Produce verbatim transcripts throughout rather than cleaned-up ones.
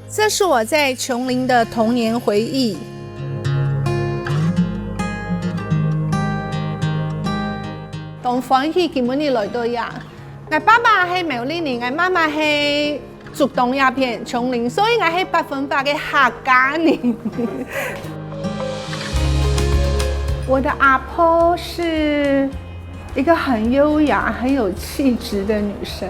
這是我在芎林的童年回憶。當歡喜今晡日來到這。𠊎爸爸係苗栗人，𠊎媽媽係竹東這片芎林，所以𠊎係百分百个客家人。我的阿婆是一個很優雅、很有氣質的女生。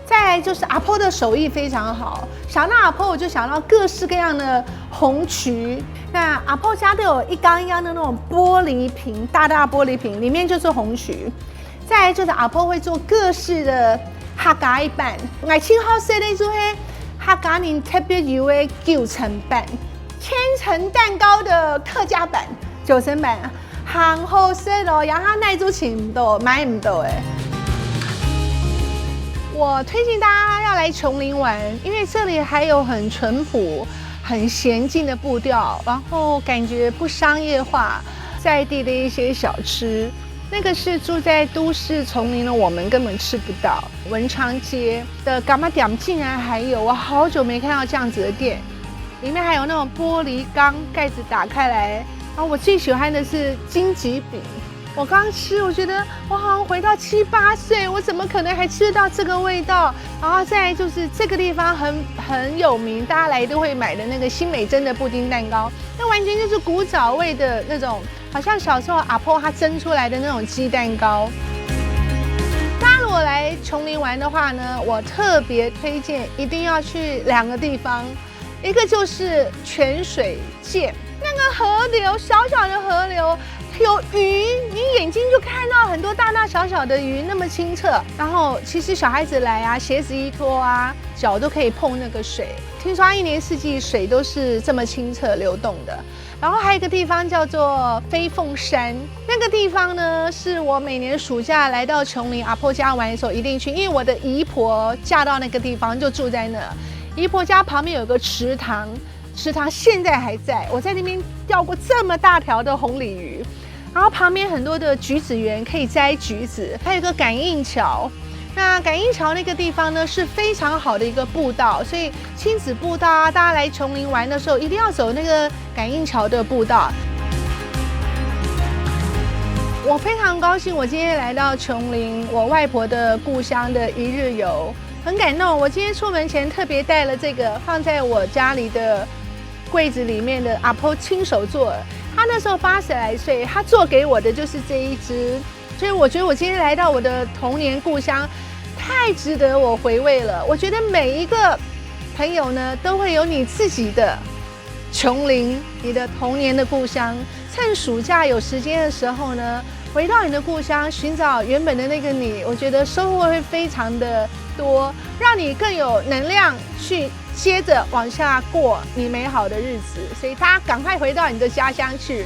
再來就是阿婆的手藝非常好，想到阿婆我就想到各式各樣的紅麴。那阿婆家都有一缸一缸的那種玻璃瓶，大大玻璃瓶，裡面就是紅麴。再來就是阿婆會做各式的客家粄，𠊎盡好食个就係客家人特別有个九層粄，千層蛋糕的客家版，九層粄。 還好食哦，這下哪都尋毋到，買毋到欸。我推薦大家要來芎林玩，因為這裡還有很淳樸、很嫻靜的步調，然後感覺不商業化，在地的一些小吃，那個是住在都市芎林的我們根本吃不到。文昌街的柑仔店竟然還有，我好久沒看到這樣子的店。 裡面還有那種玻璃缸，蓋子打開來。然後我最喜歡的是金桔餅，我剛吃，我覺得我好像回到七八歲，我怎麼可能還吃得到這個味道？然後再來就是這個地方很，很有名，大家來都會買的那個新美珍的布丁蛋糕，那完全就是古早味的那種，好像小時候阿婆她蒸出來的那種雞蛋糕。大家如果來芎林玩的話呢，我特別推薦一定要去兩個地方， 一個就是泉水澗，那個河流，小小的河流，有魚，你眼睛就看到很多大大小小的魚，那麼清澈。然後其實小孩子來啊，鞋子一脫啊，腳都可以碰那個水。聽說它一年四季水都是這麼清澈流動的。然後還有一個地方叫做飛鳳山，那個地方呢，是我每年暑假來到芎林阿婆家玩的時候一定去，因為我的姨婆嫁到那個地方，就住在那。 姨婆家旁邊有個池塘，池塘現在還在，我在那邊釣過這麼大條的紅鯉魚。然後旁邊很多的橘子園可以摘橘子，還有一個感應橋。那感應橋那個地方呢，是非常好的一個步道，所以親子步道啊，大家來芎林玩的時候，一定要走那個感應橋的步道。我非常高興，我今天來到芎林，我外婆的故鄉的一日遊。 很感動。我今天出門前特別帶了這個放在我家裡的櫃子裡面的阿婆親手做的。她那時候八十來歲，她做給我的就是這一隻。所以我覺得我今天來到我的童年故鄉，太值得我回味了。我覺得每一個朋友呢，都會有你自己的芎林，你的童年的故鄉。趁暑假有時間的時候呢，回到你的故鄉，尋找原本的那個你，我覺得收穫會非常的多，讓你更有能量去接著往下過你美好的日子。所以大家趕快回到你的家鄉去。